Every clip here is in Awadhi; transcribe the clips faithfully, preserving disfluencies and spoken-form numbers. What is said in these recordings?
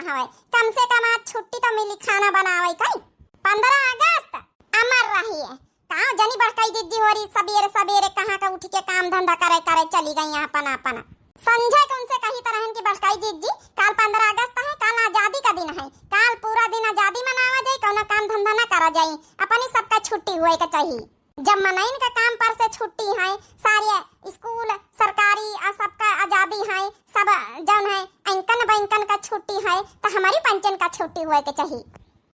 हवे, कम से कम आज छुट्टी तो मिली खाना बनावे कई। पन्द्रह अगस्त अमर रही है। का जनी बड़कई जिज्जी होरी सबेरे सबेरे कहाँ का उठ के काम धंधा करे करे चली गई अपन अपन। संझा के उनसे कही तरहन कि बड़कई जिज्जी, काल पन्द्रह अगस्त है, काल आजादी का दिन है, काल पूरा दिन आजादी मनावा जाई, कौनो काम धंधा ना करा जाई, अपनी सबका छुट्टी हुए के चाहिए। जब मनइन का काम पर से छुट्टी है, सारे स्कूल सरकारी आ सबका आजादी है, सब जौन है बैंकन बैंकन का छुट्टी है, तो हमारी पंचन का छुट्टी हुए के चाहिए।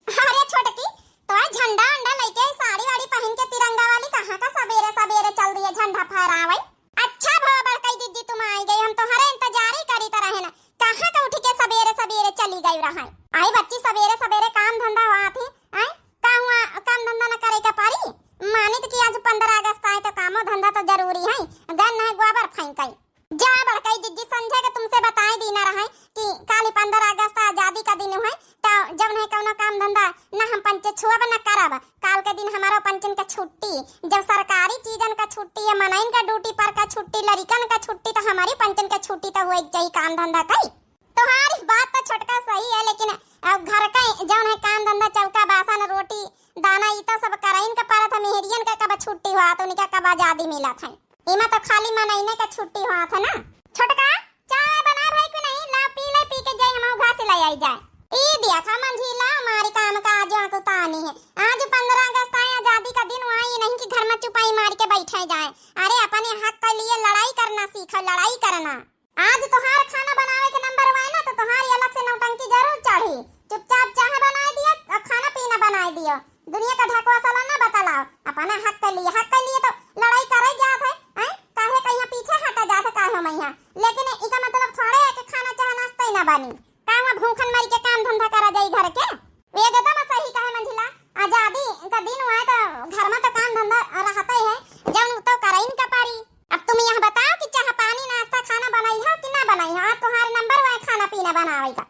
अरे छोटकी, तो झंडा उंडा लेके साड़ी वाड़ी पहन के तिरंगा वाली कहाँ का सबेरे सबेरे चल दिए झंडा फहरावे? अच्छा भवा बड़कई जिज्जी तुम आई गई, हम तोहरे इंतजार ही करी तरह ना, कहाँ का उठ के सबेरे सबेरे चली गई रहा। आई बच्ची सबेरे सबेरे काम धंधा हुआ थी, आई का हुआ काम धंधा न करे के परी? मानित कि आज पन्द्रह अगस्त आए तो कामो धंधा तो जरूरी है, गन है गोबर फेंकई। जा बड़कई जिज्जी, संझा के तुमसे बताए दीना रहे कि काली पन्द्रह अगस्त आजादी का दिन है, तो जब नहीं कौनो काम धंधा न हम पंचे छुअब न करब। काल के दिन हमारो पंचन का छुट्टी, जब सरकारी चीजन का छुट्टी है, मनइन का ड्यूटी पर का छुट्टी, लड़िकन का छुट्टी, तो हमारी पंचन का छुट्टी तो हुए चाहिए काम धंधा कई। तुम्हारी बात तो छोटका सही है, लेकिन अब घर का जौन है काम धंधा, चौका बासन, रोटी दाना, ई तो सब करइन का परत है। मेहरियन का कब छुट्टी हुआ तो उनका कब आजादी मिला था। इमा तो खाली मनइने का छुट्टी हुआ था ना। छोटका, चाय बना भाई कि नहीं? ला पी ले, पी के जाई हम घास ले आई जाए। ई देखा मंझिला, हमारी काम का आज आंख उतानी है। आज पन्द्रह अगस्त आए, आजादी का दिन हुआ, ये नहीं कि घर में चुपाई मार के बैठे जाए। अरे अपने हक के लिए लड़ाई करना सीखो, लड़ाई करना। आज तोहार खाना बनावे के नंबर हुआ ना, तो तोहार ये अलग से नौटंकी जरूर चढ़ी। चुपचाप चाय बनाए दियो और खाना पीना बनाए दियो। दुनिया का ढकोसला ना बतलाओ, अपना हक के लिए, हक के लिए तो लड़ाई करे जात है, हैं? काहे कहीं पीछे हटा जात है, काहे मैया? लेकिन इका मतलब थोड़े है कि खाना चाहे नाश्ता ही ना बनी, का वहाँ भूखन मर के काम धंधा करा जाई घर के? एकदम सही कहे मंझिला, आजादी का दिन हुआ है तो घर में तो काम धंधा रहता ही है, जौन तो करइन का पारी। अब तुम यह बताओ कि चाह पानी नाश्ता खाना बनाई हो कि ना बनाई हो, आज तुम्हारे नंबर हुआ है खाना पीना बनावे का।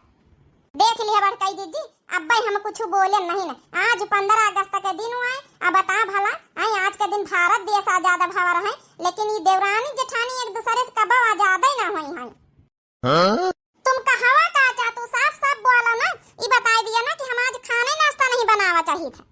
देख लिया बड़कई जिज्जी, अब भाई हम कुछ बोले नहीं न। आज पन्द्रह अगस्त के दिन हुआ है, अब बता भला, आई आज के दिन भारत देश आजाद भवा रहे, लेकिन ये देवरानी जेठानी एक दूसरे से कबो आजाद ही ना हुई है। हाँ? तुम कहवा का चाह, तू साफ साफ बोलो ना, ई बताई दिया ना कि हम आज खाने नाश्ता नहीं बनावा चाहिए था।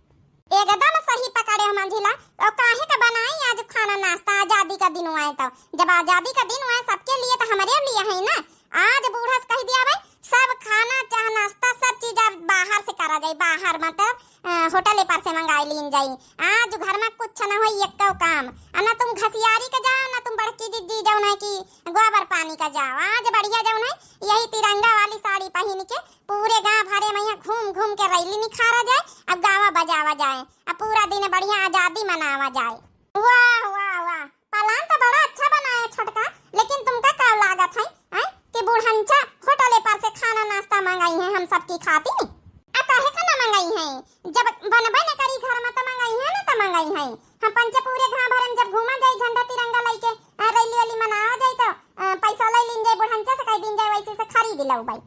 एकदम सही पकड़े हो मंझिला, और काहे का बनाई आज खाना नाश्ता, आजादी का दिन आए तो। जब आजादी का दिन आए सबके लिए तो हमारे लिए है ना। आज बूढ़ा से कह दिया भाई, सब खाना चाहे नाश्ता सब चीज अब बाहर से करा जाए, बाहर मतलब अ, होटल पर से मंगाई लीन जाई। आज घर में कुछ ना होई, एक्को काम। आ ना तुम घसियारी के जाओ, ना तुम बड़की जिज्जी जाओ, ना कि गोबर पानी का जाओ। आज बढ़िया जाओ ना, यही तिरंगा वाली साड़ी पहन के पूरे गांव भरे में यहाँ घूम घूम के रैली निखारा जाए, अब गावा बजावा जाए, अब पूरा दिन बढ़िया आजादी मनावा जाए। वाह, वाह, वाह, प्लान तो बड़ा अच्छा बनाया छोटका, लेकिन तुमका का लागत है, हैं, कि बुढ़ंचा होटले पर से खाना नाश्ता मंगाई है हम सबकी खातिर? आ काहे का ना मंगाई है? जब बनबे न करी घर में तो मंगाई है ना, तो मंगाई है। हम पंचे पूरे गांव भर में जब घूमा जाई झंडा तिरंगा लेके, आ, रैली वैली मनावा जाई तो, आ, पैसा ले लीन जाए बुढ़ंचा से, कह दीन जाए वैसे से खरीद लो भाई।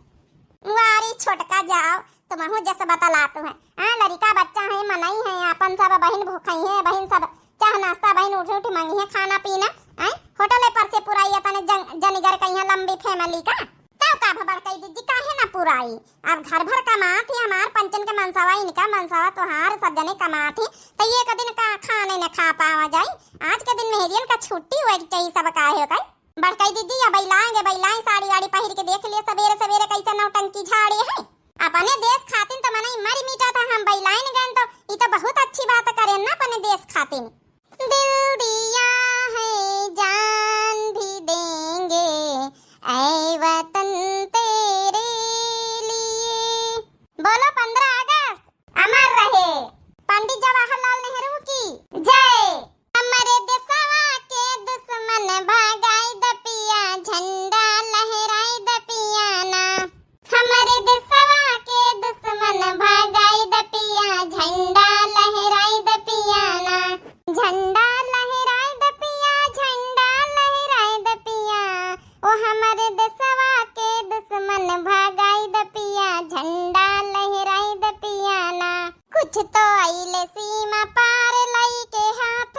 वारी छोटका जाओ, तुमहू जस बतलात है। आ, लड़िका बच्चा है, मनई है, अपन सब बहिन भूखई है, बहिन सब चाह नाश्ता, बहिन उठ उठ मंगी है खाना पीना। आ, होटले पर से पुराई तने जन-, जनिगर कहीं लंबी फैमिली का। तब का भबड़ कही दीदी, काहे ना पुराई? अब घर भर कमात ही हमार पंचन के मनसवा, इनका मनसवा, तोहार सब जने कमात ही, तो ये एक दिन का खाने न खा पावा जाई। आज के दिन मेहरियन का छुट्टी हुए के चाहिए सब, काहे हो गई? बड़कई दीदी, या बैलाएंगे, बैलाएं, साड़ी आड़ी पहिर के देख लिए, सवेरे सवेरे कैसे नौटंकी झाड़े हैं। अपने देश खातिन तो मनई मरी मिटा था, हम बैलाइन गन तो ई तो बहुत अच्छी बात करें ना अपने देश खातिन। दिल दिया है, जान भी देंगे, ऐ वतन तेरे लिए। बोलो पन्द्रह अगस्त अमर रहे। पंडित जवाहरलाल नेहरू की जय। हमरे देशवा के दुश्मन भगाई द पिया, झंडा लहराई द पिया ना। हमरे देशवा के दुश्मन भगाई द पिया, झंडा लहराई द पिया ना। झंडा लहराई द पिया, झंडा लहराई द पिया। ओ हमरे देशवा के दुश्मन भगाई द पिया, झंडा लहराई द पिया ना। कुछ तो आइले सीमा पार लई के हाथ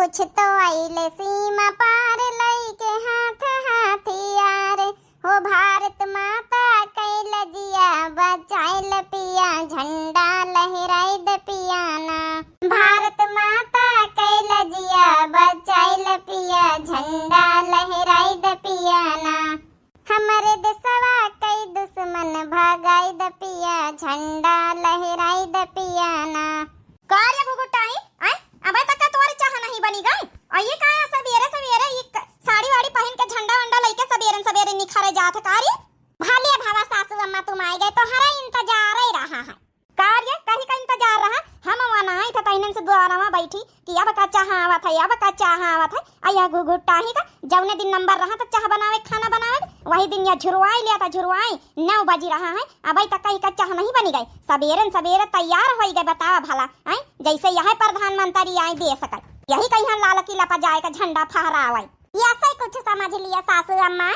कुछ तो आइल सीमा पार, लइके हाथ हथियार। हो भारत माता कइ लजिया बचाइल पिया, झंडा लहराइ द पिया ना। भारत माता कइ लजिया बचाइल पिया, झंडा लहराइ द पिया ना। हमरे देसवा कइ दुसमन भगाइ द पिया, झंडा लहराइ द पिया ना। का रे घुघुटाई, आय, अबे तक का तोहरे चाह नहीं बनी गई? और ये का है सबेरे सबेरे ये क-, साड़ी वाड़ी पहिन के झंडा वंडा लइके सबेरे सबेरे निखरे जात है का रे? भले भवा सासू अम्मा तुम आइ गए, तोहरा इंतजार ही रहा है। का रे, कहीं का इंतजार रहा? हम वहाँ आई था तहिनन से दुआरवा बैठी कि अब का चाह आवत है, अब का चाह आवत है। आ यह घुघुटाही का जौने दिन नंबर रहा तो चाह बनावे, खाना बनावे, वही दिन यह झुरवाई लिया था, झुरवाई नौ बजी रहा है, अबे तक कहीं का चाह नहीं बनी गई। सबेरन सबेरे तैयार होइ गए, बतावा भला, हैं? जैसे यह प्रधानमंत्री आए देश का, यही कहीं लाल किला पर जाए का झंडा फहरावे। ये ऐसे कुछ समझ लिया सासू अम्मा।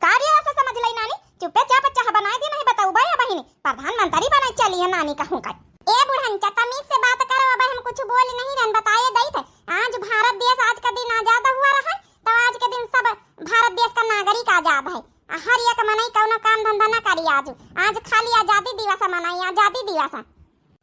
का रे ऐसे समझ लई नानी, चुप्पे चाप चाह बनाए दे, नहीं बताऊ बा या बहिनी, प्रधानमंत्री बने चली है नानी कहूँ का। ए बुढ़ंचा, तमीज से बात करो, अब हम कुछ बोल नहीं रहन, बताए दई थे। आज भारत देश आज का दिन आजाद हुआ रहा, तो आज के दिन सब भारत देश का नागरिक आजाद है। आ हर एक मनई कौनो काम धंधा ना करी आज। आज खाली आजादी दिवस मनाई, आजादी दिवस।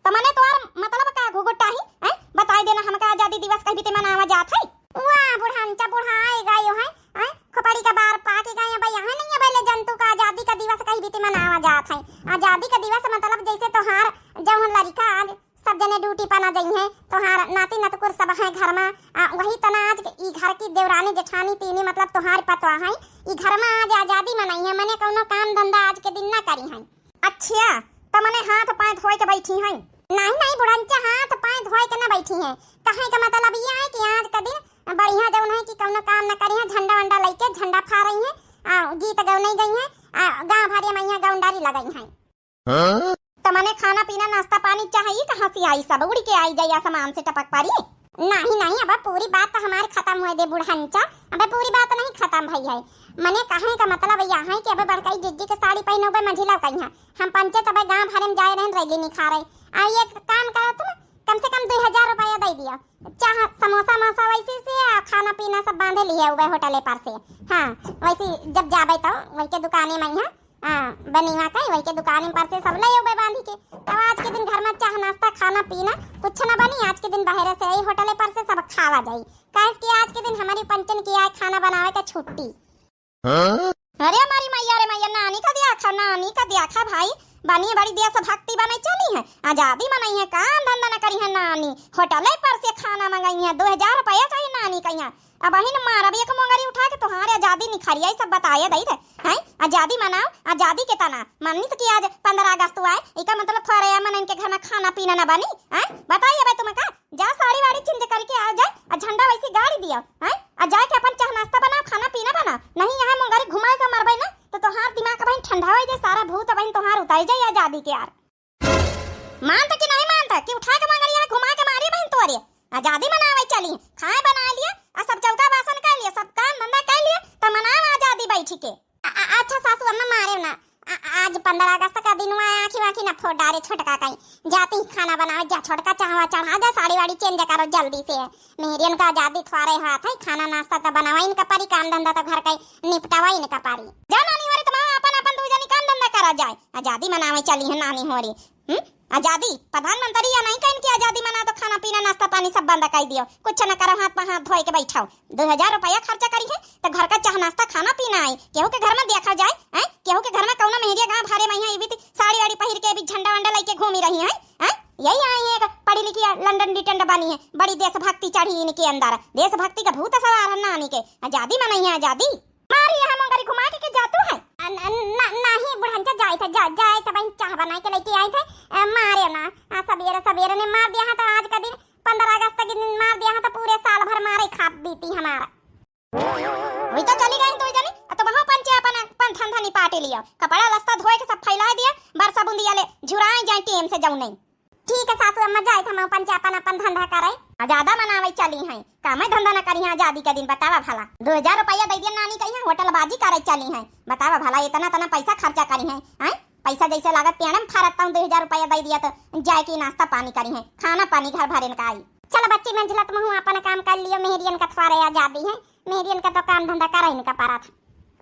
त मने तोहार मतलब का घुघुटाही, हैं? बताई देना हमका आजादी दिवस कही बीते मनावा जात है? वाह बुढ़ंचा, बुढ़ाए गयो है, हैं? खोपड़ी का बार पाके गए, अब यहाँ नहीं है, पहले जंतु का आजादी का दिवस कही बीते मनावा जात है। आजादी का दिवस मतलब जैसे तोहार जौन लड़िका आज सब जने ड्यूटी पर ना जइहें, तोहार नाती नतकुर सब हैं घर में, आ, वही तना आज ई घर की देवरानी जेठानी तीनी मतलब तोहार पतवा हैं, ई घर में आज आजादी मनइहें, मने कौनो काम धंधा आज के दिन ना करिहें। अच्छा, त मने हाथ पाँय धोए के बैठी हैं? नहीं, नहीं बुढ़ंचा, हाथ पाँय धोए के ना बैठी हैं। कहे का मतलब ये है कि आज का दिन बढ़िया जौन है कि कौनो काम ना करिहें, झंडा वंडा लइके झंडा फहरइहें, आ, गीत गौनई गइहें, आ, गाँव भरे मइया गौंडारी लगइहें। हाँ? त मने खाना पीना नाश्ता पानी चाह ई कहाँ से आई, सब उड़ के आई जाई आसमान से टपक परी? नहीं, नहीं, अब पूरी बात तो हमार खत्म हुए दे बुढ़ंचा, अब पूरी बात नहीं खत्म भई है। मने कहे का मतलब यह है कि अब बड़काई जिज्जी के साड़ी पहनोबे मझिला कहिया, हम पंचे तबे गाँव भरे में जाए रहन रैली निखारे। आ ये काम करो तुम, कम से कम दो हजार रुपया दे दिया, चाह समोसा मोसा वैसे से आ खाना पीना सब बांधे लिए हुए होटले पर से। हाँ, वैसे जब जाबे तो वही के दुकाने में यहाँ आ, बनिवा कई वही के दुकान में पर से सब ले अउबे बांधी के। तब आज के दिन घर में चाह नाश्ता खाना पीना कुछ ना बनी, आज के दिन बहरे से यही होटले पर से सब खावा जाई, काहे कि आज के दिन हमारी पंचन की आए खाना बनावे के छुट्टी। हाँ? अरे हमारी मैया रे मैया, नानी का दिया खा, नानी का दिया खा भाई, बनी बड़ी देशभक्ति बने चली है, आजादी मनई है, काम धंधा न करी है नानी, होटले पर से खाना मंगाई है, दो हजार रुपया कही नानी कही है। अबहिन मारब एक मोंगरी उठा के तोहार आजादी निखरिया, ई सब बताए दई थे। हैं? आजादी मनाओ, आजादी के तना। मन्नी तो कि आज पन्द्रह अगस्त आए, इका मतलब थोड़े या मनन के घर में खाना पीना ना बनी? हैं? बताइए भाई तुम का? जा साड़ी वाड़ी change करके आ जाए, आ झंडा वैसी गाड़ी दिया, हैं? आ जाके अपन चाह नाश्ता बनाओ, खाना पीना बनाओ। नहीं यहाँ मोंगरी घुमाए का मरबे ना, तो तोहार दिमाग अबहिन ठंडा हो जाए, सारा भूत अबहिन तोहार उतर जाए आजादी के यार। मानता कि नहीं मानता कि उठा के मगर यहाँ घुमा के मारी बहन तोरे। आजादी मनावे चली, खाए बना लिया, आ सब चौका बासन कर लिया, सब काम धंधा कर लिया, त मनाओ आजादी बैठी के। अ-, अ-, अच्छा सासू अम्मा मारे ना, अ-, आज पन्द्रह अगस्त का दिन हुआ है, आँखी वाँखी ना फोड़ डारे छोटका कहीं। जाती खाना बनावे, जा छोटका चाहवा चढ़ा दे, साड़ी वाड़ी change करो जल्दी से। मेहरियन का आजादी थोड़े हाथ है, खाना नाश्ता तो बनावा इनका परी, काम धंधा तो घर का ही निपटावा इनका परी। जा नानी होरी, तुम अपन अपन दू जनी काम धंधा करा जाए, आजादी मनावे चली है नानी होरी। हम्म? आजादी? प्रधानमंत्री या नहीं कहिन कि आजादी मना तो खाना पीना नाश्ता पानी सब बंद कर दियो, कुछ न करो, हाथ पर हाथ धोए के बैठाओ। दो हजार रुपया खर्चा करी है तो घर का चाह नाश्ता खाना पीना आई, केहू के घर में देखा जाए, हैं? केहू के घर में कौनो मेहरिया गाँव भरे में है, ये भी साड़ी वाड़ी पहिर के भी झंडा वंडा लेके घूमी रही है, हैं? यही आई है एक पढ़ी लिखी लंडन डिटंड बनी है, बड़ी देशभक्ति चढ़ी इनके अंदर, देशभक्ति का भूत सवार है नानी के। आजादी मनई है आजादी। मारी यहाँ मोंगरी घुमा के, के जातू है? अ, न-, न-, नहीं बुढ़ंचा, जाए थे, जा, जाए थे बहन, चाह बनाए के लेके आए थे। अ, मारे ना, आ, सबेरे सबेरे ने मार दिया है तो आज का दिन, पन्द्रह अगस्त के दिन मार दिया है तो पूरे साल भर मारे खा बीती हमारा। वही तो चली गई दो जनी, आ तो वहाँ पंचे अपन, अपन धंधा निपाटे लिया, कपड़ा लस्ता धोए के सब फैला दिया, बरसा बूंदी आले झुराए जाए टेम से जाऊ नहीं। ठीक है सासू अम्मा, जाइत हम पंचे अपन, अपन धंधा करे। आ ज्यादा मनावे चली हैं, कामे धंधा न करी हैं आजादी के दिन, बतावा भला। दो हजार रुपया दे दिया नानी कही हैं, होटल बाजी करे चली हैं, बतावा भला, इतना, इतना पैसा खर्चा करी हैं, हैं? पैसा जैसे लागत पेड़े में फरत, तौन दो हजार रुपया दे दिया तो जाए के नाश्ता पानी करी हैं, खाना पानी घर भरे न का आई। चल बच्ची मंझला, तुमहू आपन काम कर लियो, मेहरियन का थोड़े आजादी है, मेहरियन का तो काम धंधा करइ न का परत।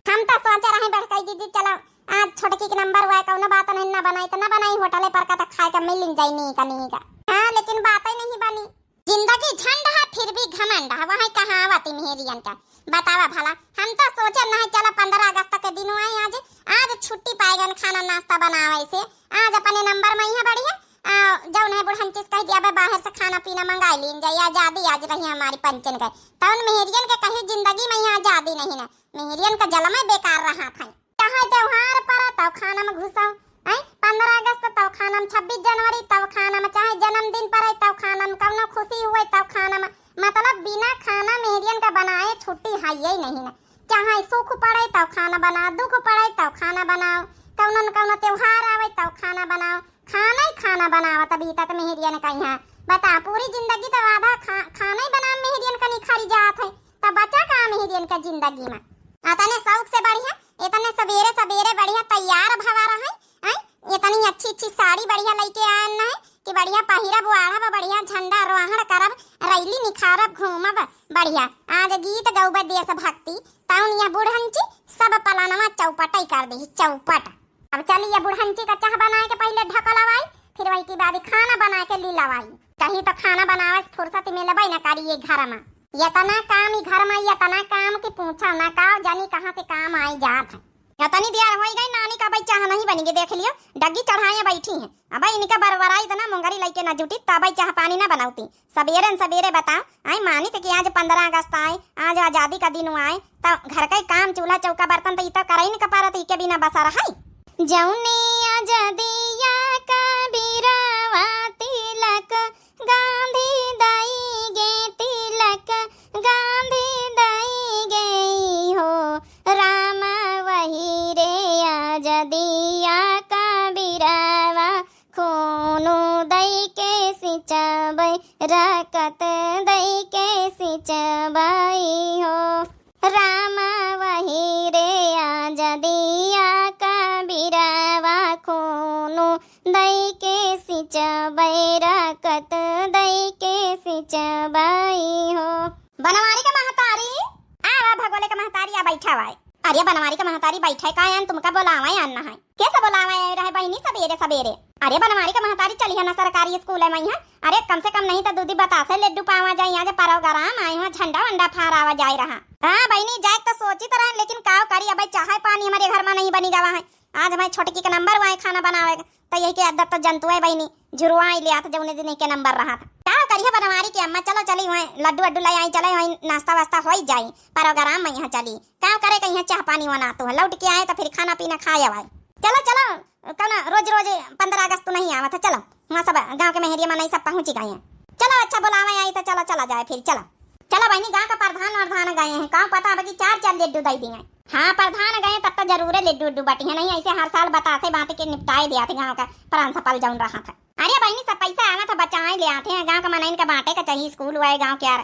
हम तो सोचे रहे बड़कई दीदी, चलो आज छोटकी के नंबर हुआ है, कौनो बात नहीं, ना बनाई तो ना बनाई, होटले पर का तो खाए का मिल जाई नी का नी का। हाँ, लेकिन बात ही नहीं बनी। जिंदगी झंड है, फिर भी घमंड है, वही कहावत मेहरियन का। बतावा भला, हम तो सोचे नहीं, चला पन्द्रह अगस्त के दिन आए आज, आज छुट्टी पाए गन खाना नाश्ता बनावे से, आज अपने नंबर में यहाँ बढ़िया, आ, जौन है बुढ़ंचिस कह दिया, "बे, बाहर से खाना पीना मंगाई लीन जाई, आजादी आज रही हमारी पंचन के।" तौन मेहरियन के कहीं जिंदगी में यहाँ आजादी नहीं ना, मेहरियन का जलम बेकार रहा था। चाहे त्योहार पर तब खाना में घुसाओ, हैं? पन्द्रह अगस्त तब खाना में, छब्बीस जनवरी तब खाना में, चाहे जन्मदिन पर तब खाना में, कौनो खुशी हुए तब खाना में, मतलब बिना खाना मेहरियन का बनाए छुट्टी है ही नहीं ना। चाहे सुख पड़े तब खाना बनाओ, दुख पड़े तब खाना बनाओ, कौनो न कौनो त्योहार आवे तब खाना बनाओ, खाना ही खाना बनावत बीतत मेहरियन का यहाँ। बता, पूरी जिंदगी तो आधा खा-, खाना ही बना मेहरियन का निखरी जात है, तब बचा का मेहरियन का जिंदगी में? अतने शौक से बढ़िया, इतने सबेरे सबेरे बढ़िया तैयार भवा रहे, हैं? इतनी अच्छी अच्छी साड़ी बढ़िया लेके आयन है कि बढ़िया पहिरब, ओढ़ब, बढ़िया झंडा रोहण करब, रैली निखारब, घूमब बढ़िया। आज गीत गौबे देशभक्ति, तौन यह बुढ़ंची सब पलनवा चौपटई कर दी, चौपट। अब चली ये बुढ़ंची का चाह बनाए के पहले ढकलवाई, फिर वही के बाद खाना बनाए के लीलवाई। कहीं तो खाना बनावे से फुर्सत मिलबे न करी ये घर में। इतना काम ई घर में, इतना काम कि पूछो ना, का जानी कहाँ से काम आई जात है। इतनी देर होई गई, नानी का अबई चाह नहीं बनी गई, देख लियो, डग्गी चढ़ाए बैठी हैं। अबई इनका बरबराई इतना मुंगरी लइके ना जुटी, तबई चाह पानी ना बनौती। सबेरे न सबेरे बताओ, आई मानित कि आज पन्द्रह अगस्त आए, आज आजादी का दिन आए, तब घर के काम, चूल्हा, चौका, बर्तन, तो ई तो करई न कपारत, ई के बिना बसर है। जौने आजादिया का बिरवा तिलक गांधी दई गे, तिलक गांधी दई गे हो रामा, वही रे आजादिया का बिरवा खूनो दई के सिंचबै, रकत दई के सिंचबै हो रामा, वही रे आजादिया का बिरवा खूनो दई के सिंचबै, रकत दई के सिंचबै हो। बनवारी का महतारी, आवा भगोले का महतारी, आ बैठा वाई। अरे बनवारी का महतारी, बैठा है का यान, तुमका बोलावा यान ना है? कैसे बोलावा आए रहे बहिनी सबेरे सबेरे? अरे बनवारी का महतारी, चलिया ना सरकारी स्कूल है मैया। अरे कम से कम नहीं तो दूधी बतासे लड्डू पावा जाए, यहाँ जे प्रोग्राम आए हुआ, झंडा वंडा फहरावा जाए रहा। हाँ बहिनी, जाए तो सोची तो रहे, लेकिन काव करी, अब चाहे पानी हमारे घर में नहीं बनी गवा है। आज हमारे छोटकी के नंबर हुआ है खाना बनावे का, तो यही के आदत तो जनतु है बहिनी, झुरवाई ले आत जौने दिन के नंबर रहा था। का करिए बनवारी के अम्मा, चलो चली वहीं लड्डू वड्डू ले आई, चले वहीं नाश्ता वास्ता हो ही जाई, प्रोग्राम में यहाँ चली। का करे के यहाँ चाह पानी बना तो है, लौट के आए तो फिर खाना पीना खाए आए। चलो चलो, कौन रोज रोज पन्द्रह अगस्त तो नहीं आवत है, चलो वहाँ सब गाँव के मेहरिया मनई सब पहुँच गए हैं। चलो अच्छा बुलावे आई तो चलो चला जाए फिर, चलो। चलो बहिनी, गाँव का प्रधान वरधान गए हैं, का पता अब की चार चार लड्डू दे दिए। हाँ, प्रधान गए तब तो जरूरे लड्डू उड्डू बटी है, नहीं ऐसे हर साल बतासे बात के निपटाए दिया थे गाँव का प्रांशुपाल जौन रहा था। अरे बहिनी, सब पैसा आवा था बचाए ले आते हैं, गाँव का मनइन का बांटे का चाहिए, स्कूल हुआ है गाँव के यार।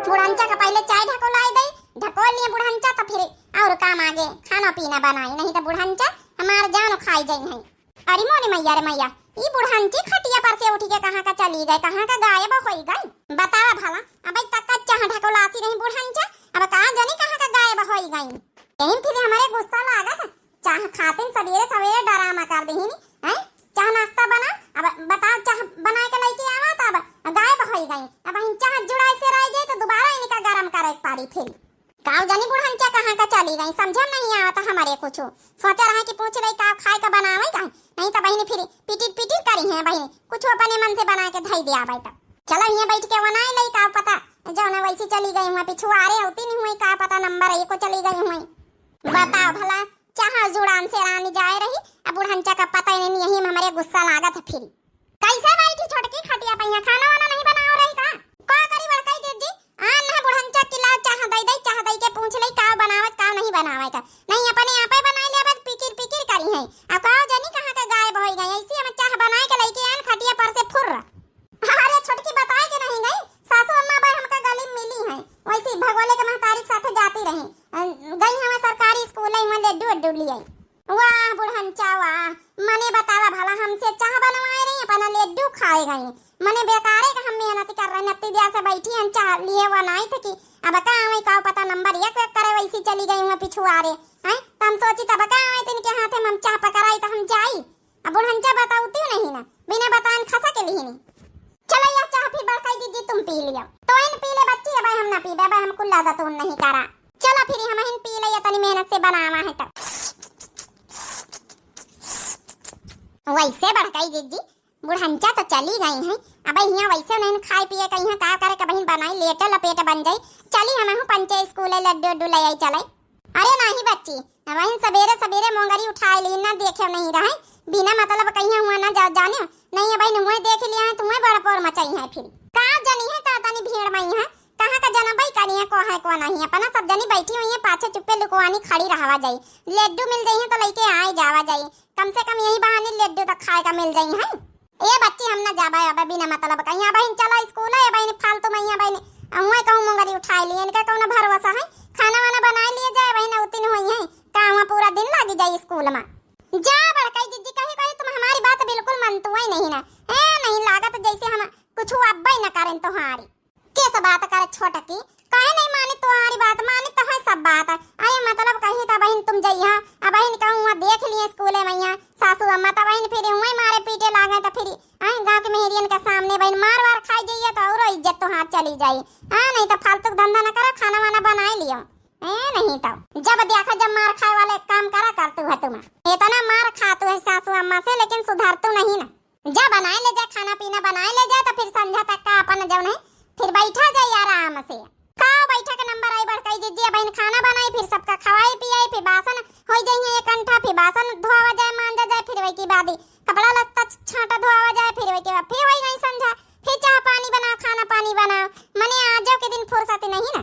बुढ़ंचा का पहले चाय ढकोलाई दई, ढकोल लिए बुढ़ंचा तो फिर और काम आगे, खाना पीना बनाई, नहीं तो बुढ़ंचा हमार जान खाई जाई है। अरे मोरे मैया रे मैया, ई बुढ़ंची खटिया पर से उठी के कहाँ का चली गई, कहाँ का गायब होई गई? बतावा भला, अब तक का चाह ढकोलासी रही बुढ़ंचा, अब का जानी कहाँ का गायब होई गई। यही फिर हमारे गुस्सा लागत, चाह खातिन सबेरे सबेरे डरामा कर दीहिन, हैं? चाह नाश्ता बना, अब बताओ चाह बना के लेके आवा, तब गायब होई गई। अब हम चाह जुड़ाई से रह जाए तो दोबारा इनका गरम करे के पड़ी फिर। काऊ जानी बुढ़ंचा कहाँ का चली गई, समझे में नहीं आवत हमारे कुछ। सोचे रहे कि पूछ ले का खाए का बनावे का, नहीं तो बहिनी फिर पिटिर पिटिर करी है बहिनी, कुछ अपने मन से बना के धई दे आवे तो। चलो यहाँ बैठ के बनाए ले, का पता जौन वैसी चली गई हुआ, पिछुआरे होती नहीं हुई, का पता नंबर एको चली गई हुई। बताओ भला, चाह जुड़ान से रानी जाए रही, अब बुढ़ंचा का पता ही नहीं, यही में हमारे गुस्सा लागत है फिर। कैसे बैठी छोटकी खटिया पे, यहाँ खाना वाना नहीं बनाओ रही का? का करी बड़कई दीदी, आन है बुढ़ंचा किला चाह दई दई, चाह दई के पूछ ले का बनावत का नहीं बनावे का। नहीं अपने आपे बनाई लेबे, पिकिर पिकिर करी है। अब का जानी कहाँ के गायब होई गई, ऐसी हम चाह बनाए के लेके आन खटिया पर से फुर्र। अरे छोटकी बताए के नहीं गई, सासू अम्मा बाई हमका गली में मिली हैं, वैसे भगोले के महतारी के साथे जाती रही। अ, गई हमें सरकारी स्कूल है, वहाँ लड्डू वड्डू लिए आई। वाह बुढ़नचा वाह, मने बतावा भला, हमसे चाह बनवाए रही, अपना लड्डू खाए गई। मने बेकारे का हम मेहनत कर रहे, नत्ती दिया से बैठी हम चाह लिए हुआ नाई थे कि अब का आवे, का पता नंबर एक एक करे, वैसी चली गई हुआ पिछुआरे। हैं, तो हम सोची तब का आवे, तिनके हाथे में हम चाह पकड़ाई तो हम जाई। अब बुढ़नचा बताउती नहीं ना, बिना बतान खसा के लिहिनी। चलो या चाह फिर बड़काई दीदी तुम पी लियो। तो इन पी ले बच्ची, अब हम ना पीबे, अब हम कुल्ला दतून नहीं करा। चलो फिर हम इन पी ले, तनी मेहनत से बनावा है तो। वैसे बड़काई दीदी, बुढ़नचा तो चली गई हैं, अब यहाँ वैसे नहीं खाए पिए कहीं का करे, कहीं बनाई लेटे लपेट बन जाई। चली हम हूँ पंचे स्कूले लड्डू उड्डू ले आई चले। अरे नाही बच्ची, अबहिन सबेरे सबेरे मोंगरी उठाए ली, ना देखे नहीं रहे, बिना मतलब कहीं हुआ ना जा, जाने नहीं। अबहिन हुए देख लिया है, तुम्हें बड़ पोर मचाई है फिर। का जनी है का तनी भीड़ में है, कहाँ का जनबई करी है, को है को नहीं, अपना सब जनी बैठी हुई है, पाछे चुप्पे लुकवानी खड़ी रहवा जाई। लड्डू मिल जाई है तो लइके आए जावा जाई, कम से कम यही बहाने लड्डू तो खाए का मिल जाई है। ए बच्ची, हम ना जाबे अब बिना मतलब कहीं। अबहिन चला स्कूल है, अबहिन फालतू में, अबहिन अमुए कहूँ मुंगरी उठाए लिए, इनका कौन भरोसा है? खाना वाना बनाए लिए जाए, अबहिन उतिन हुई है, का वहाँ पूरा दिन लागी जाए स्कूल में। जा बड़काई जिज्जी, कही कही तुम हमारी बात बिल्कुल मनतुआ ही नहीं ना। ए नहीं लागत जैसे हम कुछ अब्बे न करें तुम्हारी। के सब बात करे छोटकी, काहे नहीं मानी तुम्हारी बात? मानी तो है सब बात। अरे मतलब कही तो अबहिन तुम जइहा, अबहिन कहूँ वहाँ देख लिए स्कूले में यहाँ सासू अम्मा, तब बहिन फिर हुए मारे पीटे लागे, तो फिर आए गाँव के मेहरियन के सामने बहिन मार वार खाई जाइए, तो औरो इज्जत तो हाथ चली जाई। हाँ, नहीं तो फालतू के धंधा न करो, खाना वाना बनाए लियो। ए, नहीं तो जब देखो जब मार खाए वाले काम करा करतू है तुम। इतना मार खातू है सासू अम्मा से, लेकिन सुधरतू नहीं ना। जा बनाए ले जा, खाना पीना बनाए ले जा, तो फिर संझा तक का अपन जौन है फिर बैठा जाए आराम से। का बैठे के नंबर आई बड़काई जिज्जी, अबहिन खाना बनाई, फिर सबका खवाई पियाई, फिर बासन होई जाइए एक अंठा, फिर बासन धोवा जाए, मांजा जाए, फिर वही के बाद ही कपड़ा लत्ता छ-, छांटा धोवा जाए, फिर वही के बाद फिर वही गई संझा, फिर चाह पानी बनाओ, खाना पानी बनाओ, मने आजो के दिन फुर्सत नहीं ना।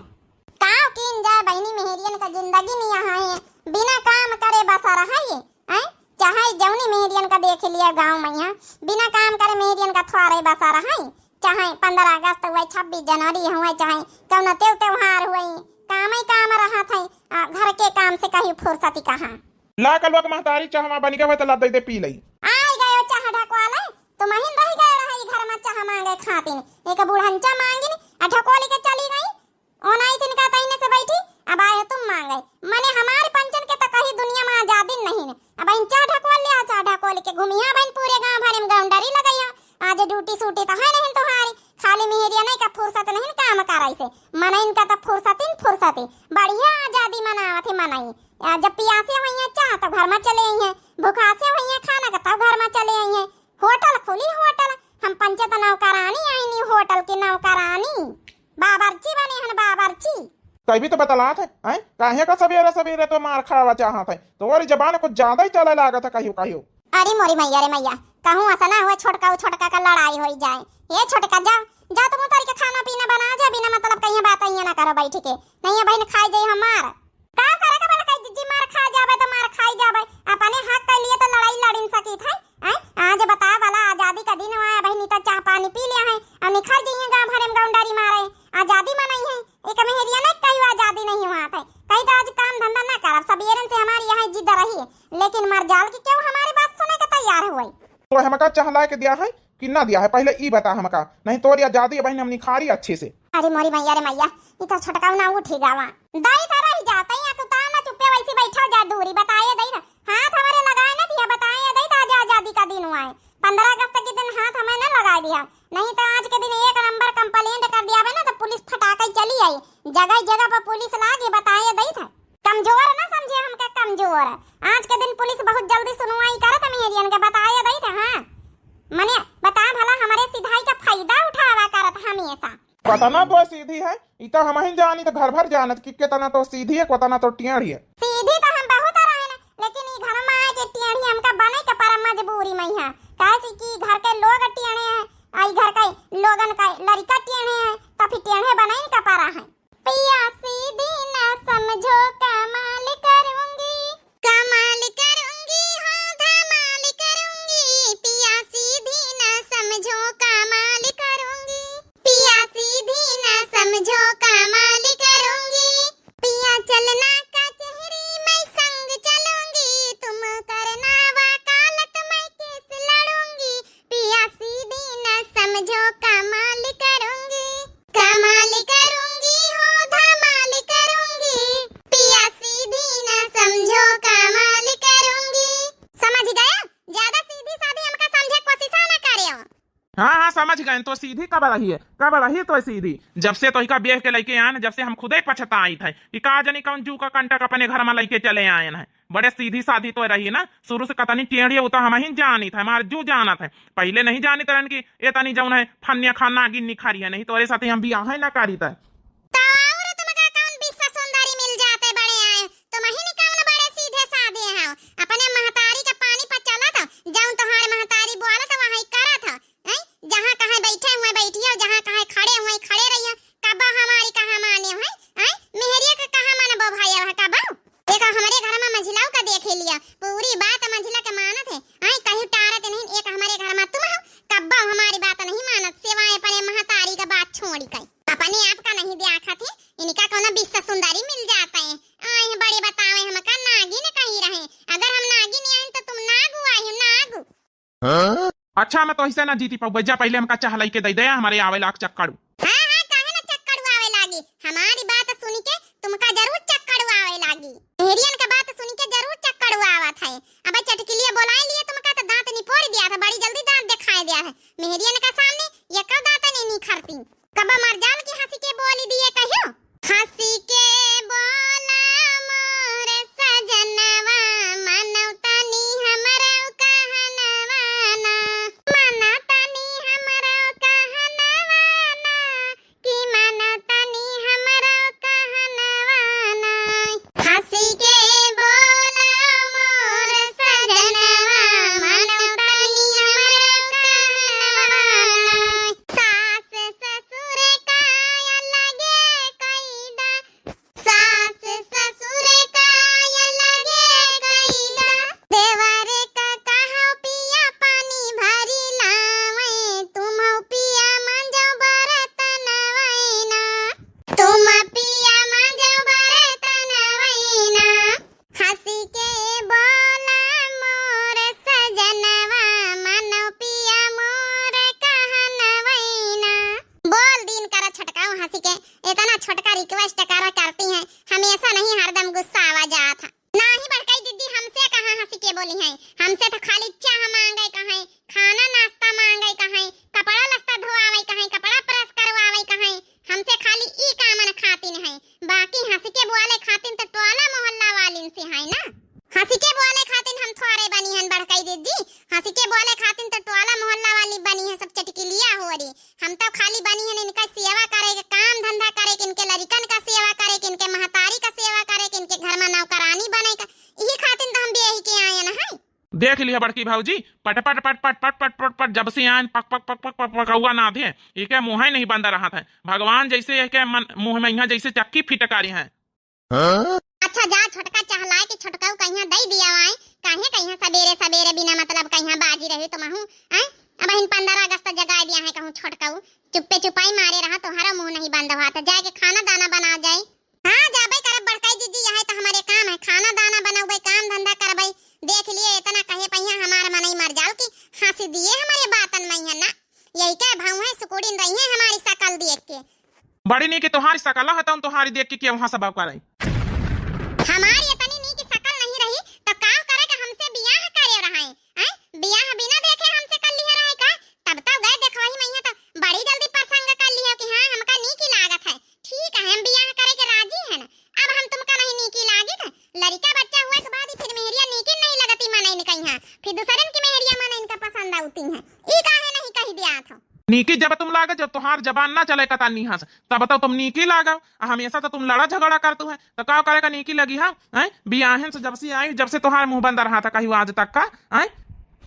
काव कीन जाए बहिनी, मेहरियन का जिंदगी नहीं यहाँ है, बिना काम करे बसर है ये। हैं? चाहे जौनी मेहरियन का देख लिया गाँव में यहाँ, बिना काम करे मेहरियन का थ्वारे बसर है, चाहे पन्द्रह अगस्त हुए, छब्बीस जनवरी हुए, चाहे कौनो तेव त्योहार हुए, काम ही काम रहत है। आ, घर के काम से कहीं फुर्सती कहाँ? ला कलवा के महतारी, चाहवा बन गए तो ला दे दे पी लई। आई गयो चाह ढकवाले, तुम हिन रह गए रहे घर में चाह मांगे खातिन, एक बुढ़नचा मांगिन आ ढकोली के चली गई। ओनाई तिनका तहिने से बैठी, अब आए तुम मांगे। मने हमारे पंचन के तो कहीं दुनिया में आजादी नहीं ने। अबहिन चाह ढकोल लिया, चाह ढकोल के घूमिया, अबहिन पूरे गांव भरे में गौंडरी लगइया। आज ड्यूटी सूटी तो है नहीं तुम्हारी, खाली मेहरिया नहीं का फुर्सत नहीं काम कराई से। मनइन का तो फुर्सतिन फुर्सती, बढ़िया आजादी मनावत है मनई। आ, जब पियासे हुई है चाह तो घर में चले आई है, भुखासे हुई है खाना का तब घर में चले आई है। होटल खुली होटल, हम पंचे तो नौकरानी आईनी, होटल की नौकरानी। बाबर्ची बने हन बाबर्ची। कभी तो बतलात है, हैं? काहे का सबेरे सबेरे तो मार खावा चाहत है? तोरी जबान कुछ ज्यादा ही चले लागत है कहियो कहियो। अरे मोरी मैया रे मैया, कहूँ ऐसा ना हुआ छोटका उ छोटका का लड़ाई होई जाए। ए छोटका जा, जा तुम उतर के खाना पीना बना जा, बिना मतलब कहीं बात यहाँ ना करो बैठ के। नहीं है बहन खाई जाई हमार। का करे के बड़काई जिज्जी, मार खा जाबे तो मार खाई जाबे, अपने हक के लिए तो लड़ाई लड़िन सकित है। हैं? आज बता भला आजादी का दिन हुआ है, बहिनी तो चाह पानी पी लिया है, अब निखर जइहे गाँव भरे में गौंडरी मारे, आजादी मनाई है। एक मेहरिया नहीं कही आजादी नहीं हुआ था, कही तो आज काम धंधा ना करब, सबेरन से हमारी यही जिद रही, लेकिन मर जाल की क्यों हमारी बात सुने के तैयार हुई। तो हमका चाह लाए के दिया है कि ना दिया है, पहले ई बता हमका, नहीं तोरी आजादी बहन हम निखारी अच्छे से। अरे मोरी मैया रे मैया, ई तो छोटका ना उठी गावा। दाई तो रह जा, तैया तू तामा चुप्पे वैसे बैठा जा दूरी, बताए दई ना। हाथ हमारे लगाए ना दिया, बताए दई तो आज आजादी का दिन हुआ है। पन्द्रह अगस्त के दिन हाथ हमें ना लगाए दिया, नहीं तो आज के दिन एक नंबर complaint कर दिया बे ना तो पुलिस फटाके चली आई, जगह जगह पर पुलिस लागे, बताए दई था। कमजोर ना समझे हमके कमजोर, आज के दिन पुलिस बहुत जल्दी सुनवाई करत मेहरियन के, बताए दई था। हाँ मने बता भला हमरे सिधाई का फायदा उठावा करत हमेशा। कतना तो सीधी है, ई तो हमहिन जानी तो घर भर जानत कि केतना तो सीधी है, केतना तो टेढ़ी है। सीधी तो हम बहुत रहन, लेकिन ई घर में आए के टेढ़ी हमका बने के पड़ा मजबूरी में है, काहे से कि घर के लोग टेढ़े हैं, आ ई घर के लोगन का लड़का टेढ़े हैं, तो फिर टेढ़े बने का पड़ा है। पिया सीधी ना समझो कमाल करूंगी, कमाल करूंगी, हाँ धमाल करूंगी। पिया सीधी ना समझो कमाल करूंगी, पिया सीधी ना समझो कमाल करूंगी। पिया चलना कचहरी मैं संग चलूंगी, तुम तैं तो सीधी कब रही है, कब रही तो सीधी? जब से तोहिका ब्याह के लइके आएन, जब से हम खुदे पछताइत है कि का जानी कौन जू का कंटक अपने घर मा लइके चले आएन है। बड़े सीधी साधी तो रही ना, शुरू से कतनी टेढ़ी है, उ तो हमहिन जानित है, हमार जू जानत है। पहिले नहीं जानित रहन कि एतनी जौन है फन्या खान नागिन निखारी है, नहीं तोरे साथे हम बियाह है ना करित है। तो और तुमका कौन विश्व सुंदरी मिल जाते बड़े आए? तुमहिन कौन बड़े सीधे साधे हो? अपने महतारी के पानी पर चलत हो, जौन तुम्हारे महतारी बोलत हो, वही करत हो। हैं? जहाँ कहे बैठे हुए बैठियो, जहाँ कहे खड़े हुए खड़े रहियो। कबो हमारी कहाँ माने हो? हैं? मेहरिया के कहाँ मानबो भैया, वह कबो? देखो, हमरे घर मा मझिलाऊ का देखे लिया, पूरी बात मझिला के मानत है। हैं? कहीं टारत नहीं, एक हमरे घर मा तुम हो, कब्बो हमारी बात नहीं मानत, सिवाय अपने महतारी का बात छोड़ी कई। अपने आप का नहीं देखत है, इनका कौनो विश्व सुंदरी मिल जाता है। आए हैं बड़े बतावे, हमका नागिन कही रहे। अगर हम नागिन आइन तो तुम नागू आई हो, नागू। हाँ? अच्छा, मैं तोहिसे ना जीती पाउबे, जा पहिले हमका चाह लइके दे दे, हमरे आवे लाग चक्कड़ू। हाँ, हाँ, काहे ना चक्कड़ू आवे लागी? हमारी बात सुनी के तुमका जरूर चक्कड़ू आवे लागी। मेहरियन का बात सुनी के जरूर चक्कड़ू आवत है। अब चटकिलिया बोलाए लिए तुमका तो दांत निपोर दिया था, बड़ी जल्दी दांत दिखाए दिया है। मेहरियन का सामने ये कब दांत नहीं निखरती? कब मर जाल की हंसी के बोली दिए कहियो? हंसी के बोला मोर सजनवा, मानो तनी हमरो कहनवा ना, मानो तनी हमरो कहनवा ना, कि मानो तनी हमरो कहनवा ना। हंसी के बोला मोर सजनवा, मानो तनी हमरो कहनवा ना। सास ससुर का अलगे कइदा, सास ससुर का अलगे कइदा। देवर का कहो पिया पानी भरी लावे, तुम पिया मांजो बरतनवा ना, तुम पिया मांजो बरतनवा ना। हंसी के बोला मोर सजनवा, मानो पिया मोर कहनवा ना। बोल दिन करा छोटकाऊ हंसी के, इतना छोटका request करा करती हैं, हमेशा नहीं हरदम गुस्सा आवा जात है। नाही बड़काई दीदी, हमसे कहाँ हंसी के बोली हैं, हमसे तो खाली चाह मांगे कहें, खाना नाश्ता मांगे कहें, कपड़ा लत्ता धोआवे कहें, कपड़ा press करवावे कहें, हमसे खाली ई कामन खातिन है, बाकी हंसी के बोले खातिन तो टोला मोहल्ला वालिन से है ना। हंसी के बोले खातिन हम थोड़े बनी हन बड़काई दीदी, हंसी के बोले खातिन तो टोला मोहल्ला वाली बनी है, सब चटकिलिया हो रही। हम तो खाली बनी हन इनका सेवा करे के, काम धंधा करे के, इनके लड़िकन का सेवा करे के, इनके महतारी का सेवा करे के, इनके घर मा नौकरानी बने का, यही खातिन तो हम ब्याही के आए न है। देख लिया बड़की भौजी, पट पट पट पट पट पट पट पट जब से आयन पक पक पक पक पक पकौआ नाधे, इके मुँहे नहीं बंद रहत है। भगवान जैसे इके मन, मुँह मा इहाँ जैसे चक्की फिटकारी है। हाँ? अच्छा जा छोटका चहलाए के छोटकाऊ कहिया दई दिया आए, काहे कहिया सबेरे सबेरे बिना मतलब कहिया बाजी रहे तुमहू, आए? अबहिन पन्द्रह अगस्त जगाए दिया है कहूँ छोटकाऊ, चुप्पे चुपाई मारे रहा, तोहरा मुँह नहीं बंद हुआ था, जाके खाना दाना बना जाए। हाँ, जाबे करब बड़काई जीजी, यही तो हमारे काम है, खाना दाना बनउबे, काम धंधा करबे। देख लिए, इतना कहे पहिया हमार मनई मर जाओ कि हंसी दिए हमारे बातन मा है ना। यही के भाव है, सुकुड़िन रही है हमारी शकल देख के। बड़ी नीक तोहारी शकल है, तउन तोहारी देख के केहू हंसबा करे। हमारी इतनी नीक शकल नहीं रही, तो का करे के हमसे बियाह करे रहे? हैं? बियाह बिना देखे हमसे कर लिया रहे का? तब तो गए देखवही मइया तो बड़ी जल्दी पसंद कर लिया कि हाँ, हमका नीक लागत है। ठीक है, हम बियाह करे के राजी हन। अब हम तुमका नहीं नीकी लागित। लड़िका बच्चा हुए के बाद ही फिर मेहरिया नीकी नहीं लगती मनइन कइहाँ। फिर दूसरन की मेहरिया मनइन का पसंद आउती हैं। ई काहे नहीं कही दिया था? नीकी जब तुम लागे, जब तोहार जबान ना चले कता निहस, तब तो तुम नीकी लागो। आ हमेशा तो तुम लड़ा झगड़ा करतू है, तो का करे का नीकी लगी है? हैं? बियाहन से जब से आई, जब से तोहार मुंह बंद रहा था कहीं आज तक का, हैं?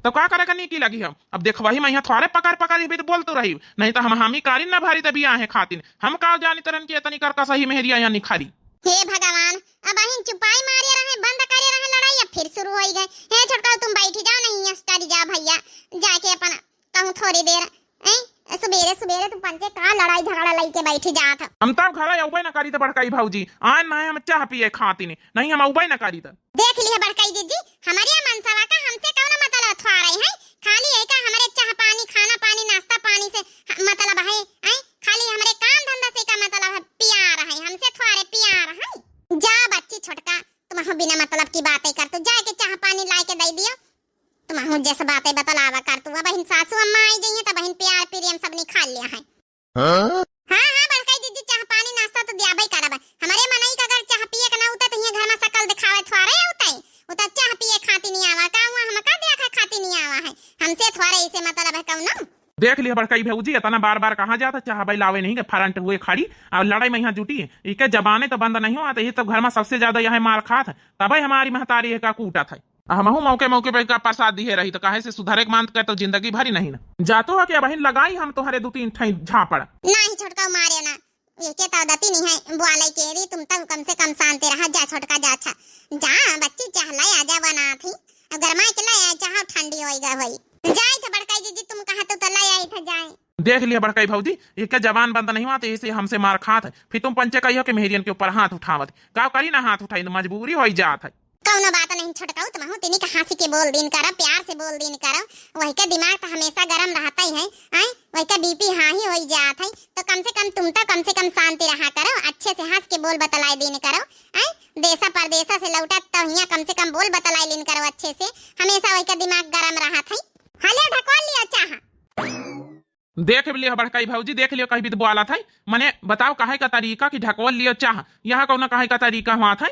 तो का करे का नीकी लगी है? अब देखवही मइहाँ थोड़े पकड़ पकड़ ही भी तो बोलतू रही, नहीं तो हम हामी कारी ना भरी तभी आहे खातिन। हम का जानी तरन की इतनी कर का सही मेहरिया या निखारी। हे भगवान, अबहिन चुपाई मारे रहे, बंद करे रहे लड़ाई, अब फिर शुरू होई गए। हे छोटका, तुम बैठी जाओ, नहीं यस टरी जाओ भइया, जाके अपन कहूँ थोड़ी देर, हैं? सुबेरे सुबेरे तुम पंचे का लड़ाई झगड़ा लइके बैठी जात हो। हम तब घरे अउबे न करी त बड़काई भौजी, आन ना हम चाह पिए खातिन, नहीं हम अउबे न करी त। देख लिहे बड़काई जीजी, हमरे मनसवा का हमसे कउनो मतलब थोड़े है, खाली यही का हमरे चाह पानी, खाना पानी, नाश्ता पानी से ह-, मतलब है, हैं? खाली हमरे काम धंधा से का मतलब है, प्यार है, हमसे थोड़े प्यार है। जा बच्ची छोटका, तुम बिना मतलब की बातें करतू, जाके चाह पानी लाइके दइ दियो। तुम अहूँ जस बातें बतलावा कर तू, अबहिन सासू अम्मा आई जइहें, तबहिन प्यार प्रेम सब निकाल लिया है। हाँ? हाँ, हाँ, बड़काई जिज्जी, चाह पानी नाश्ता तो दियाबे करब। हमरे मनई का अगर चाह पिए के ना होता तो हियाँ घर में सकल दिखावे थोड़े होते। वो तो चाह पिए खाती नहीं आवा, का हुआ हमका देखा खाती नहीं आवा है। हमसे थोड़े इसे मतलब है कौनो। देख लिया बड़काई भौजी, इतना बार बार कहा जाता, चाह भाई लावे नहीं के फरंट हुए खड़ी और लड़ाई में यहाँ जुटी। इके जबाने तो बंद नहीं हुआ, तो ये तो घर में सबसे ज्यादा यह मार खात है, तबे हमारी महतारी है का कूटत है। हमहू मौके मौके पे का प्रसाद दिहे रही, तो काहे से सुधरे के मानत कर तो जिंदगी भरी नहीं ना। जातो है कि अबहिन लगाई हम तोहरे दू तीन ठई झापड़। नहीं छोटका मारे ना, ये के तो दती नहीं है, बुआ लाई के री, तुम तब कम से कम शांति रहा, जा छोटका जा, अच्छा जा बच्ची चाह लाई आ जा बना थी, अब गरमाई के लाई आ चाह ठंडी होई गा होई। जाई था बड़काई जिज्जी, तुम कहा तो, तो लाई आई था जाए। देख लिया बड़काई भौजी, ये के जबान बंद नहीं हुआ तो इसे हमसे मार खात है, फिर तुम पंचे कहियो के मेहरियन के ऊपर हाथ उठावत, का करी ना हाथ उठाई, मजबूरी होई जात है। कौनो बात नहीं छोटकाऊ, तुमहू तिनी का हंसी के बोल दीन करो, प्यार से बोल दीन करो, वही का दिमाग तो हमेशा गरम रहता ही है, आय, वही का बीपी हाई होई जात है, तो कम से कम तुम तो कम से कम शांति रहा करो, अच्छे से हंस के बोल बतलाए दीन करो, आय, देशा परदेशा से लौटत तो हियाँ कम से कम बोल बतलाए लीन करो अच्छे से, हमेशा वही का दिमाग गरम रहत है। हले ढकोल लियो चाह। देख लियो बड़काई भौजी, देख लियो, कहीं भी तो बोला था, मने बताओ कहे का तरीका कि ढकोल लियो चाह, यह कौन कहे का तरीका हुआ था?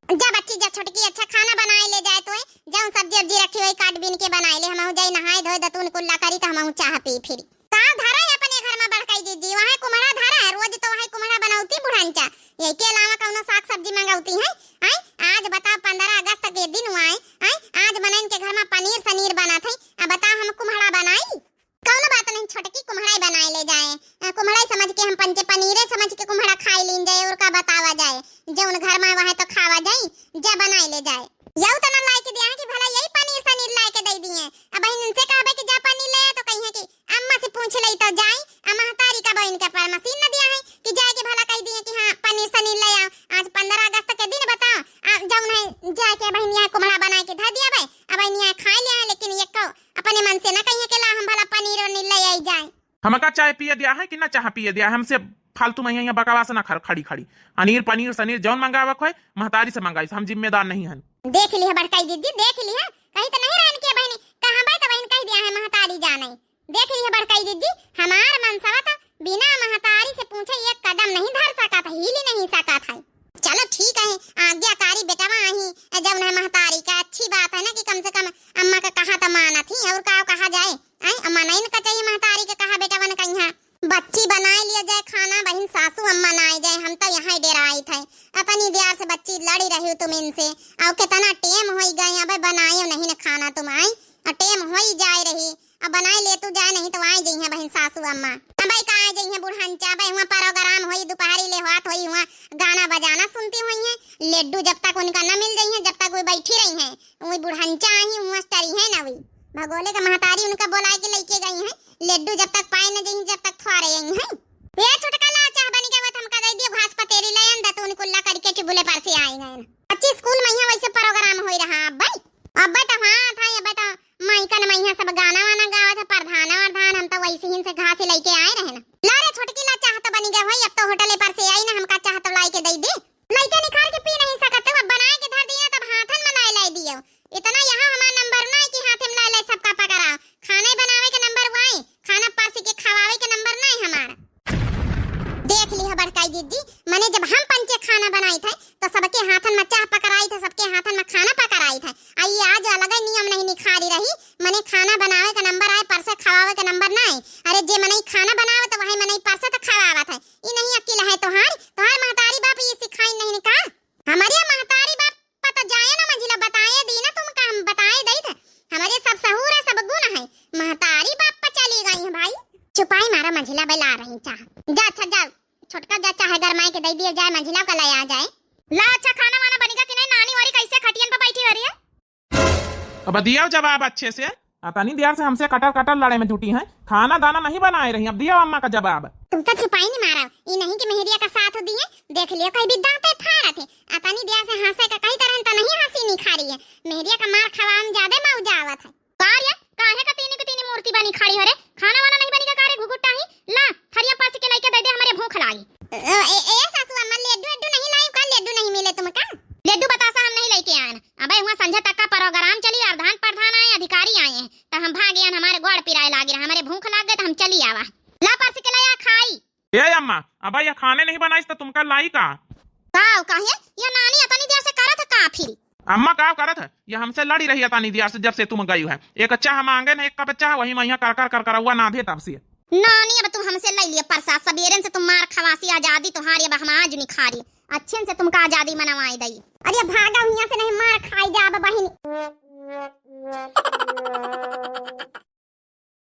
जा बच्ची जा छोटकी, अच्छा खाना बनाए ले जाए तो, जौन सब्जी उब्जी रखी हुई काट बीन के बनाए ले, हमहू जाई नहाए धोए दतून कुल्ला करी तो हमहू चाह पी फिरी। का धरा है अपने घर में बड़काई जिज्जी, वहाँ कुम्हड़ा धरा है, रोज तो वहाँ कुम्हड़ा बनौती बुढ़ांचा, यही के अलावा कौनो साग सब्जी मंगौती है? आय, आज बताओ पंद्रह अगस्त के दिन हुआ है, आय, आज मनइन के घर में पनीर सनीर बनत है, अब बताओ हम कुम्हड़ा बनाई? कौनो बात नहीं छोटकी, कुम्हड़ाई बनाए ले जाए। अ, कुम्हड़ाई समझ के हम पंचे पनीरे समझ के कुम्हड़ा खाए लीन जाए और का बतावा जाए, जौन घर में वह तो खावा जाए, जा बनाए ले जाए। यहू तो ना लाए के दिया है कि भला यही पनीर सनीर लाए के दे दिए। अब बहिन उनसे कहबे कि जा पनीर ले आ तो कही है कि अम्मा से पूछ ले तो जाए, आ महतारी का बहिन के पर मशीन न दिया है कि जाए के भला कह दिए कि हाँ पनीर सनीर ले आओ। आज पंद्रह अगस्त के दिन बताओ, आ, जौन है जाए के बहिन यहाँ कुम्हड़ा बनाए के धर दिया भाई, अब बहिन यहाँ खाए लिया है, लेकिन ये को अपने मन से ना कहिए के ला हम भला पनीर वनीर ले आई जाए। हमका चाय पिए दिया है कि ना चाह पिए दिया है? हमसे फालतू में यहाँ बकवास ना खर-, खड़ी खड़ी। अनीर पनीर सनीर जौन मंगावक होए, महतारी से मंगाई, हम जिम्मेदार नहीं हन। देख लिहे बड़काई जिज्जी, देख लिहे, कहीं तो नहीं रहन के बहिनी, कहाँ बाई तो बहिन कह दिया है महतारी जाने। देख लिहे बड़काई जिज्जी, हमार मनसवा तो बिना महतारी से पूछे एक कदम नहीं धर सकत है, हिल नहीं सकत है। चलो ठीक है, आज्ञाकारी बेटवा आही, जौन है महतारी का अच्छी बात है ना कि कम से कम अम्मा का कहा तो मानत ही, और का कहा जाए, आय, अम्मा नहीं न कचाई महतारी के कहा बेटवन कहिया। बच्ची बनाए लिया जाए खाना, बहिन सासू अम्मा ना आए जाए, हम तो यहाँ डेराइत है। अपनी देर से बच्ची लड़ी रही तुम इनसे, और कितना टेम होई गए, अबे बनाए नहीं न खाना तुम, आय, और टेम होई जाए रही, अब बनाए ले तू जाए नहीं तो आए जइहे बहिन सासू अम्मा। अबे का आए जइहे बुढ़ंचा, अबे हुआ प्रोग्राम होई, दोपहरी ले होत होई, हुआ गाना बजाना सुनती हुई है। लड्डू जब तक उनका न मिल जइहे, जब तक वो बैठी रही है, वही बुढ़ंचा आई, वहाँ टरी है ना वही। भगोले का महतारी उनका बोलाए के लेके गई है। लड्डू जब तक पाए न जइहे, जब तक थोड़े आई है। ये छोटका ला चाह बनी गवत हमका दे दियो, घास पतेरी ले आन, दतून कुल्ला करके चुगुले पर से आई गए ना। अच्छी स्कूल में यहाँ वैसे प्रोग्राम होई रहा अब भाई। अब्बे तो हाँ था, अब्बे तो माइकन में यहाँ सब गाना वाना गावत है, प्रधान वरधान, हम तो वैसे ही से घास ही लेके आए रहे ना। ला रे छोटकी ला, चाह तो बनी गए होई, अब तो होटले पर से आई ना, हमका चाह तो लाई के दे दे। लइके निकाल के पी नहीं सकत हो, अब बनाए के धर दिया तब हाथन में लाए लाई दियो। इतना यहाँ हमार नंबर ना है कि हाथे में लाए लाए सबका पकड़ाओ। खाना ही बनावे के नंबर वाई, खाना परसी के खवावे के नंबर ना है हमारा। देख लिहा बड़काई जिज्जी, मने जब हम पंचे खाना बनाई थे तो सबके हाथन में चाह पकड़ाई थे, सबके हाथन में खाना पकड़ाई थे। आ ये आज अलग ही नियम नहीं निखारी रही, मने खाना बनावे का नंबर आए, परसे खवावे का नंबर ना है। अरे जे मनई खाना बनावे तो वही मनई परसे तो खवावत है। ई नहीं अकिल है तोहार, तोहार महतारी बाप ये सिखाई नहीं का? हमारे महतारी बाप पता जाए ना मंझिला, बताए दी ना तुमका, हम बताए दई थे। हमारे सब सहूर है, सब गुण है, महतारी बाप पर चली गई है भाई। चुपाई मारा मंझिला, बेला रही चाह। जा अच्छा जा, छोटका जा चाह गरमाए के दे दिए जाए, मंझिला का ले आ जाए। ला अच्छा खाना वाना बनेगा कि नहीं, नानी वारी कैसे खटियन पर बैठी हो रही है? अब दिया जवाब अच्छे से। अतनी देर से हमसे कटर कटर लड़े में जुटी हैं, खाना दाना नहीं बनाए रही। अब दिया अम्मा का जवाब। तुम तो चुपाई नहीं मारा, ई नहीं कि मेहरिया का साथ दिए, देख लियो कहीं भी दांते फाड़त है। अतनी देर से हंसे का कहीं तरह तो नहीं हंसी निखारी है, मेहरिया का मार खवा में ज्यादा मौजा आवत है। का रे, काहे का तीनी की तीनी मूर्ति बनी खड़ी हो रे? खाना वाना नहीं बनी का, का रे घुघुटाही? ला, थरिया पास के लेके दे दे, हमारे भूख लागी। ए, ए, ए सासू अम्मा, लड्डू, लड्डू नहीं लाई का? लड्डू नहीं मिले तुमका? लड्डू बतासा हम नहीं लेके आए ना। अबे हुआ संझा तक का प्रोग्राम चली, प्रधान, प्रधान आए, अधिकारी आए, ए अम्मा, अब यह खाने नहीं बनाइस तो तुमका लाई का? का काहे? यह नानी अतनी देर से करत है का फिर? अम्मा का करत है? यह हमसे लड़ी रही अतनी देर से, जब से तुम गई है। एक चाह मांगे न, एक कप चाह, वही मैं यहाँ कर कर कर करौआ नाधे तब से। नानी, अब तुम हमसे ले लिए प्रसाद, सबेरन से तुम मार खवासी, आजादी तुम्हारी, अब हम आज नहीं खा रही। अच्छे से तुमका आजादी मनवाई दई। अरे भागा, हियां से नहीं मार खाई जाब बहिन।